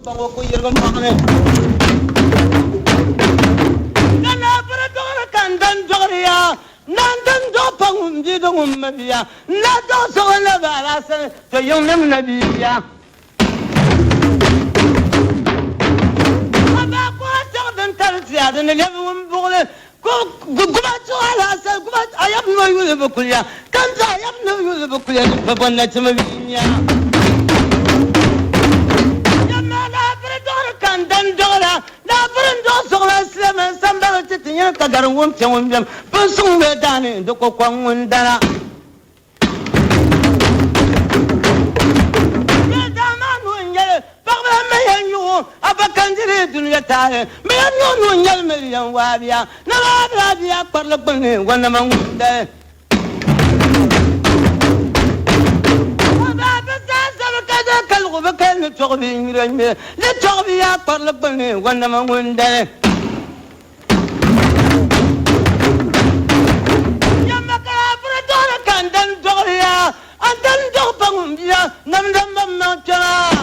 Baŋ o ku yirigi mɔɣu ni. Ka naa biri duɣiri ka n dan dɔɣiri ya, Naa n-dan dɔɣi pa ŋun bia di ŋun ma bia, N-daa dɔɣi sɔɣi la ba Alaasani to yiŋnim na bia. A baa ku a chaŋ din tari tia di ni lɛbi ŋun buɣili, Guba chuɣu Alaasani guba a yab ni o yuli bi kuliya, Ka n dɔɣi a yab ni o yuli bi kuliya ni pa bɔ nachimba bia n-nya. Yɛmma naa biri dɔɣiri ka n dan dɔɣira, Naa biri n-dɔɣi suɣila Sulaiman sambani ti ti nyɛ ka gari ŋun kpe ŋun bem pun suŋ bɛ daani di ko kɔŋ ŋun dana. Bɛ daa maa nuu n-nyɛli paɣiba la mi yɛn yu o, a ba kandili dunia taali. Bɛ yɛn mi o nuu n-nyɛli miliyan waabiya, nama abila kparili gbunni wanama ŋun dali. O daa bi zaa zali ka je kaligu bi kali ni tɔɣibi nyura ŋme li tɔɣibi yaa kparili gbunni wanama ŋun dali. Yɛmma ka yaa biri dɔɣiri ka n dan dɔɣiri ya, a dan dɔɣi pa ŋun bia namda m-ba m maŋ kpɛma.